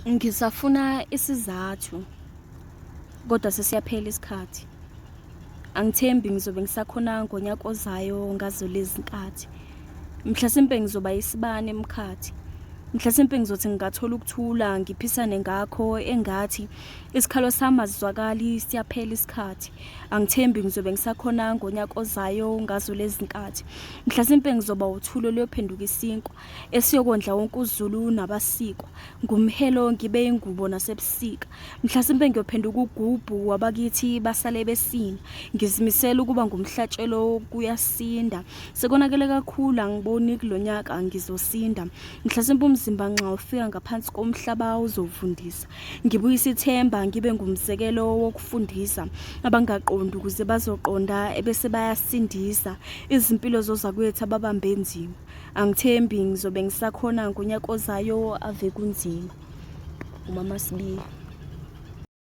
Ngisafuna isizathu kodwa sesiyaphela isikhathi. Angithembi ngizobe ngisakhona ngonyaka ozayo ngazo lezi nkathi. Mhlasimpe ngizoba isibani emkhathi. Mhlasimpe ngizothi ngingathola ukuthula ngiphisane ngakho engathi isikhalo sami asizwakali siyaphela isikhathi. Angithembi ngizobe ngisakhona ngonyaka ozayo ngazo lezi nkathi. Mhlasimpe ngizoba uthulo luyophenduka isinkwa esiyokondla wonke uZulu nabasikwa. Ngumhelo ngibe ingubo nasebusika. Mhlasimpe ngiyophenduka ugubhu wabakithi basale besina. Ngizimisela ukuba ngumhlatshelo kuyasinda. Sekonakele kakhulu angiboni kulonyaka ngizosinda. Mhlasimpe umzimba nxa ufika ngaphansi komhlaba uzovundisa. Ngibuyisa ithemba ngibe ngumzekelo wokufundisa abangaqondi ukuze bazoqonda ebese bayasindisa izimpilo zozakwethu ababambe nzima. Angithembi ngizobe ngisakhona ngonyaka ozayo ave kunzima. Umama Sibiya.